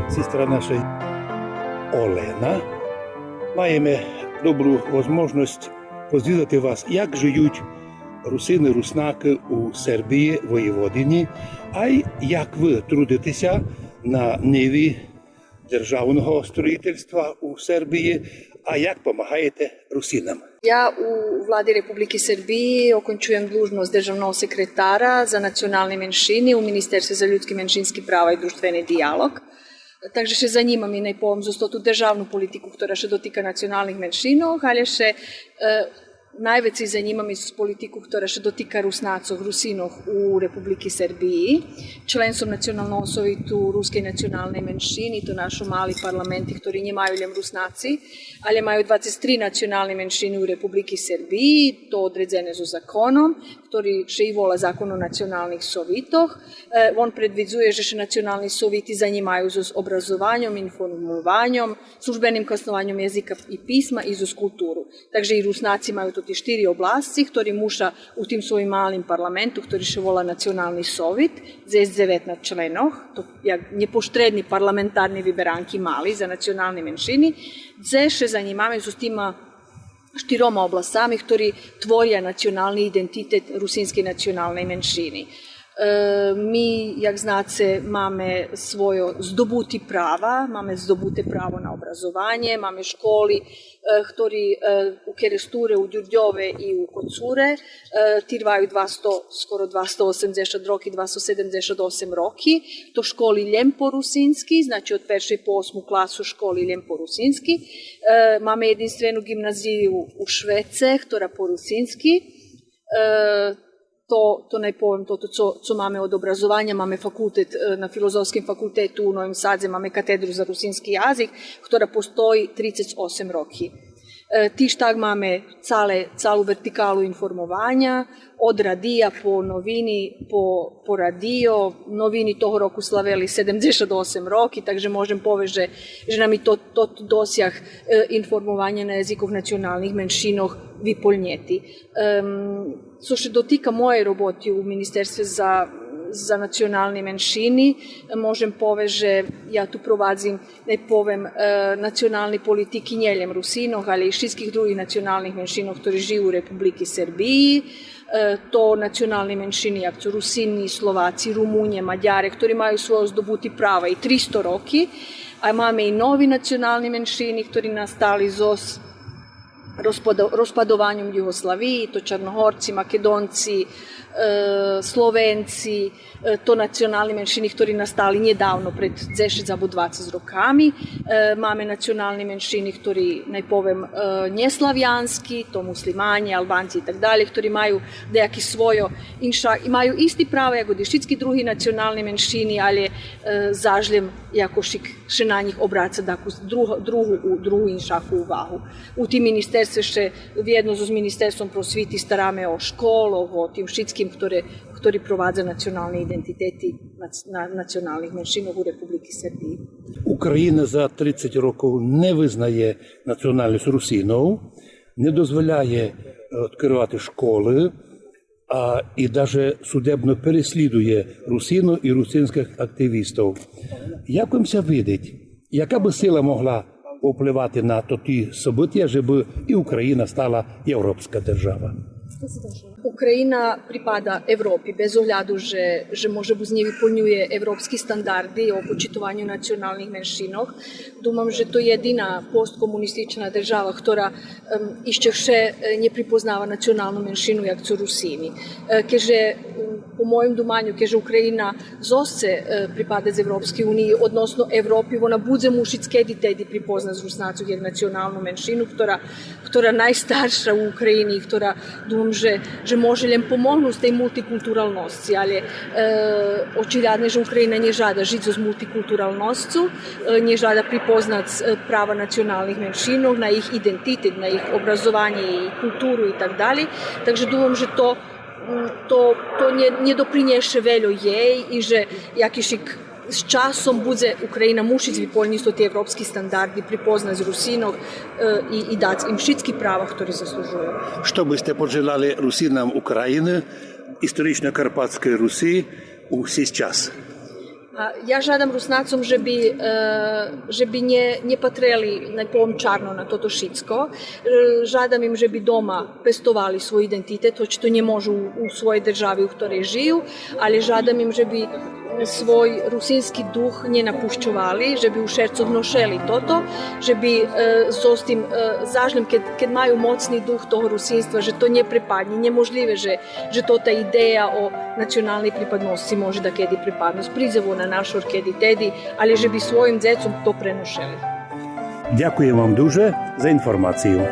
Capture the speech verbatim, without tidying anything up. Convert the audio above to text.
Сестра наша Олена. Маєме добру возможность позвідати вас, як жиють русины, руснакы у Сербії, Воєводині, а й як вы трудитеся на ниві державного строїтельства у Сербії, а як помагаєте русинам. Я у влади Републики Сербиї окончуєм длужносц державного секретара за национални меншини у Министерстве за людски, меншински права и дружтвени диялог. Так же ше занїмам и най-, повем, зоз тоту державну политику, котра ше дотика националних меншинох, але ше, е, найвецей занїмам и зоз политику котра ше дотика Руснацох, Русинох у Републики Сербиї. Член сом Националного совиту рускей националней меншини, то нашо мали парламенти, хтори нє маю лєм Руснаци, але маю двацец три национални меншини у Републики Сербиї, то одредзене зоз законом, хтори ше и вола Закон о националних совитох. Е, вон предвидзує же ше национални совити занїмаю зоз образованьом, информованьом, службеним каснованьом язика и писма и зоз културу. Так же и Руснаци маю тоти штири обласци, хтори муша у тим своїм малим парламенту, хтори ше вола Национални совит, дзе єст дзеветнац членох, то як нєпоштредни парламентарни виберанки мали за национални меншини, дзе ше занїмаме зоз тима штирома обласцами, хтори творя национални идентитет русинскей националней меншини. Е, ми, як знаце, маме свойо здобути права, маме здобуте право на образованє, маме школи, е, хтори, е, у Керестуре, у Дюрдьове и у Коцуре, е, тирваю двасто, скоро двасто осемдзешат роки, двасто седемдзешат осем роки, то школи лєм по русински, значи, од першей по осму класу школи лєм по русински. Е, маме єдинствену ґимназию у Швеце, хтора по русински. Е, то, то най повем, тото цо, цо маме од образованя, маме факултет, е, на Филозофским факултету у Новим Садзе, маме катедру за русински язик, хтора постої трицец осем роки. Е, тиж так маме цале, цалу вертикалу информованя, од радия по новини, по, по радио. Новини того року славели седемдзешат осем роки, так же можем повесц же, же нам и то, то досяг, е, информованя на язикох националних меншинох виполнєти. Ем, цо ше дотика моєй роботи у Министерстве за, за национални меншини, можем повесц же я ту провадзим, най повем, е, национални политики нє лєм Русинох, але и шицких других националних меншинох, хтори жию у Републики Сербиї. Е, то национални меншини, як цо Русини, Словаци, Румунє, Мадяре, хтори маю свойо здобути права и тристо роки, а маме и нови национални меншини, хтори настали зоз розпадо-, розпадованьом Югославиї, то Чорногорци, Македонци, е, Словенци, е, то национални меншини, хтори настали нєдавно, пред дзешец або двацец роками. Е, маме национални меншини, хтори, най повем, е, нєславянски, то муслиманє, Албанци и так далєй, хтори маю даяки свойо инша, и маю исти права як и шицки други национални меншини, але, е, заш лєм якошик ше на нїх обраца дакус друго-, другу, у-, другу иншаку увагу. У тим министерстве ше вєдно зоз Министерством просвити стараме о школох, о тим шицким хтори, хтори провадза национални идентитети нац-, на-, националних меншинох у Републики Сербиї. Україна за трицет років не визнає національность Русинов, не дозволяє, е, відкривати школы, а і даже судебно переслідує русинов і русинськых активістов. Як вам ся видить, яка бы сила могла впливати на тоті события, жебы і Україна стала європска держава? Україна припада Европи, без огляду же, же може буц нє виполнює европски стандарди о почитованю националних меншинох. Думам же то єдина посткомунистична держава, котра, ем, ище вше, е, нє припознава националну меншину як цо Русини. Е, кеже, м, по моїм думаню, кеже Україна зосце, е, припадац Европскей униї, односно Европи, вона будзе мушиц кеди-теди припознац Руснацох як националну меншину, котра, котра найстарша у України, котра, думам же, же може лєм помогнуц тей мултикултуралносци, але, е, очиглядне же Україна нє жада жиц зоз мултикултуралносцу, е, нє жада припознац, е, права националних меншинох на їх идентитет, на їх образованє и културу и так далєй. Так же думам же то, м, то, то нє, нє допринєше вельо єй и же якишик з часом будзе Україна мушиц виполнїц тоти европски стандарди, припознац Русинох, е, и, и дац им шицки права, хтори заслужую. Што бы сте пожелали Русинам України, історично Карпатської Руси, у сей час? А я жадам Руснацом же би, е, же би нє, нє патрели на помчарно на тото шицко. Е, жадам им же би дома пестовали свой идентитет, хоч то нє можу у, у своєй держави у хторей жию, але жадам им же би свой русински дух нє напущовали, же би у шерцох ношели тото, же би, е, зоз тим, е, зажлєм, кед, кед маю моцни дух того русинства, же то нє препаднє, нєможлїве же же тота идея о националней припадносци може дакеди препадносц. Придзе вона нашор кеди теди, але же би своїм дзецом то преношели. Дякуєм вам дуже за информацию.